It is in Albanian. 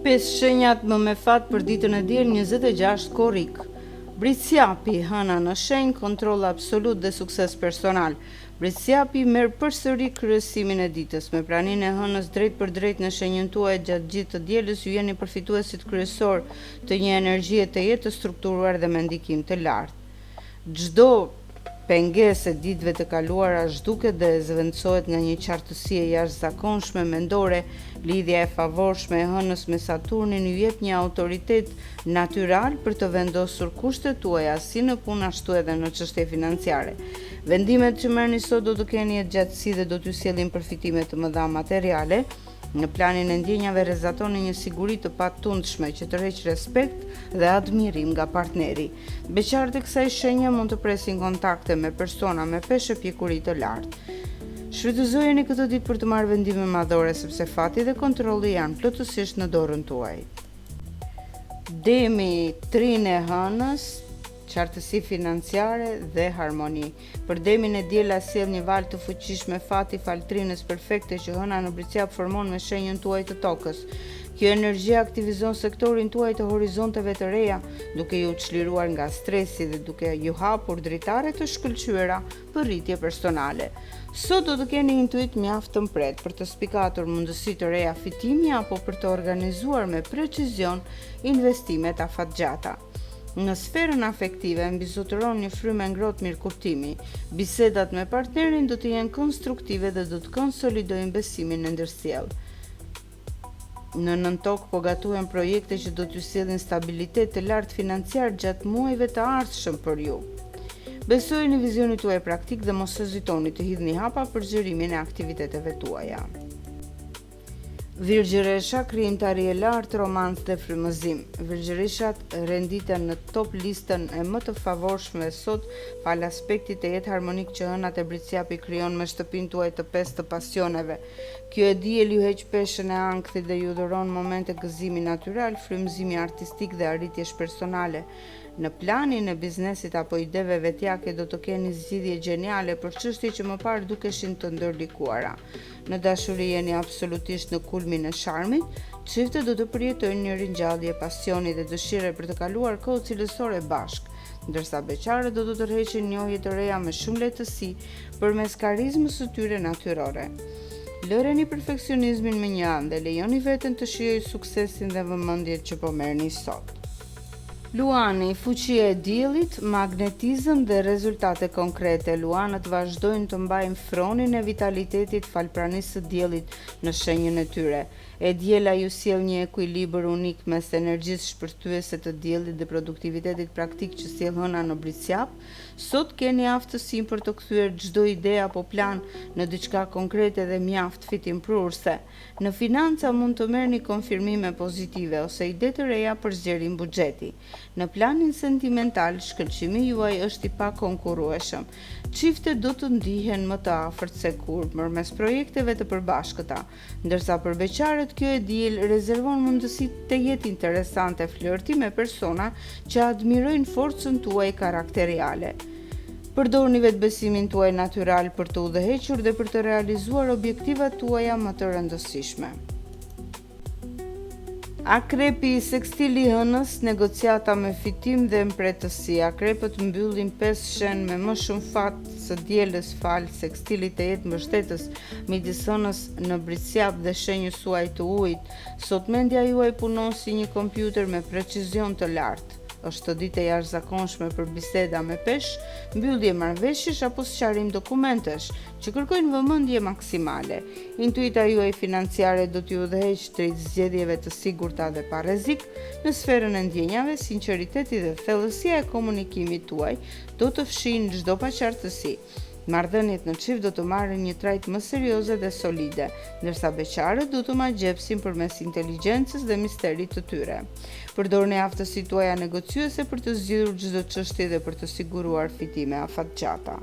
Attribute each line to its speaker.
Speaker 1: Pesë shenjat më me fat për ditën e diel 26 korrik. Bricjapi, hëna në shenjë, kontroll absolut dhe sukses personal. Bricjapi merr përsëri kryesimin e ditës. Me praninë e hënës drejtpërdrejt në shenjën tuaj gjatë gjithë të dielës ju jeni përfituesit kryesorë të një energjie tejet të strukturuar dhe me ndikim të lartë. Çdo pengesë e ditëve të kaluara zhduket dhe zëvendësohet nga një qartësi e jashtëzakonshme mendore, lidhja e favorshme e Hënës me Saturnin ju jep një autoritet natyral për të vendosur kushtet tuaja si në punë ashtu edhe në çështje financiare. Vendimet që merrni sot do të kenë jetëgjatësi dhe do t'ju sjellin përfitime të mëdha materiale. Në planin e ndjenjave rrezatoni një siguri të patundshme që tërheq respekt dhe admirim nga partneri. Beqarët e kësaj shenje mund të presin kontakte me persona me peshë e pjekuri të lartë. Shfrytëzojeni këtë ditë për të marrë vendime madhore sepse fati dhe kontrolli janë plotësisht në dorën tuaj. Demi, trinë e hënës, qartësi financiare dhe harmoni. Për Demin e diela sjell një valë të fuqishme fati falë trinës perfekte që hëna në Bricjap formon me shenjën tuaj të tokës. Kjo energji aktivizon sektorin tuaj të horizonteve të reja, duke ju çliruar nga stresi dhe duke ju hapur dritare të shkëlqyera për rritje personale. Sot do të keni intuitë mjaft të mprehtë për të spikatur mundësi të reja fitimi apo për të organizuar me precizion investimet afatgjata. Në sferën afektive mbizotëron një frymë e ngrohtë mirëkuptimi. Bisedat me partnerin do të jenë konstruktive dhe do të konsolidojnë besimin e ndërsjellë. Në nëntokë po gatuhen projekte që do t'ju sjellin stabilitet të lartë financiar gjatë muajve të ardhshëm për ju. Besojini vizionit tuaj praktik dhe mos hezitoni të hidhni hapa për zgjerimin e aktiviteteve tuaja. Virgjëresha, krijimtari e lartë, romancë dhe frymëzim. Virgjëreshat renditen në top listën e më të favorshmëve sot, falë aspektit tejet harmonik që hëna te Bricjapi krijon me shtëpinë tuaj të pestë të pasioneve. Kjo e diel ju heq peshën e ankthit dhe ju dhuron momente gëzimi natyral, frymëzimi artistik dhe arritjesh personale. Në planin e biznesit apo ideve vetjake do të keni zgjidhje gjeniale për çështje që më parë dukeshin të ndërlikuara. Në dashuri jeni absolutisht në kulmin e sharmit, çiftet do të përjetojnë një ringjallje pasioni dhe dëshire për të kaluar kohë cilësore bashkë, ndërsa beqarët do të tërheqin njohje të reja me shumë lehtësi përmes karizmës së tyre natyrore. Lëreni perfeksionizmin mënjanë dhe lejoni veten të shijojë suksesin dhe vëmendjen që po merrni sot. Luani, fuqia e diellit, magnetizëm dhe rezultate konkrete. Luanët vazhdojnë të mbajnë fronin e vitalitetit falë pranisë së diellit në shenjën e tyre. E diela ju sjell një ekuilibër unik mes energjisë shpërthyese të diellit dhe produktivitetit praktik që sjell hëna në Bricjap. Sot keni aftësinë për të kthyer çdo ide apo plan në diçka konkrete dhe mjaft fitimprurëse. Në financa mund të merrni konfirmime pozitive ose ide të reja për zgjerim buxheti. Në planin sentimental, shkëlqimi juaj është i pakonkurrueshëm. Çiftet do të ndihen më të afërt se kurrë përmes projekteve të përbashkëta, ndërsa për beqarët kjo e diel rezervon mundësi tejet interesante flirti me persona që admirojnë forcën tuaj karakteriale. Përdorni vetëbesimin tuaj natyral për të udhëhequr dhe për të realizuar objektivat tuaja më të rëndësishme. Akrepi, sekstili i hënës, negociata me fitim dhe mprehtësi. Akrepët mbyllin pesëshen me më shumë fat së dielës falë sekstilit tejet mbështetës midis hënës në Bricjap dhe shenjës suaj të ujit. Sot mendja juaj punon si një kompjuter me precizion të lartë. Është ditë e jashtëzakonshme për biseda me peshë, mbyllje marrëveshjesh apo sqarim dokumentesh, që kërkojnë vëmendje maksimale. Intuita juaj financiare do t'ju udhëheqë drejt zgjedhjeve të sigurta dhe pa rrezik. Në sferën e ndjenjave, sinqeriteti dhe thellësia e komunikimit tuaj do të fshijnë çdo paqartësi. Marrëdhëniet në çift do të marrin një trajtë më serioze dhe solide, ndërsa beqarët do të magjepsin përmes inteligjencës dhe misterit të tyre. Përdorni aftësitë tuaja negociuese për të zgjidhur çdo çështje dhe për të siguruar fitime afatgjata.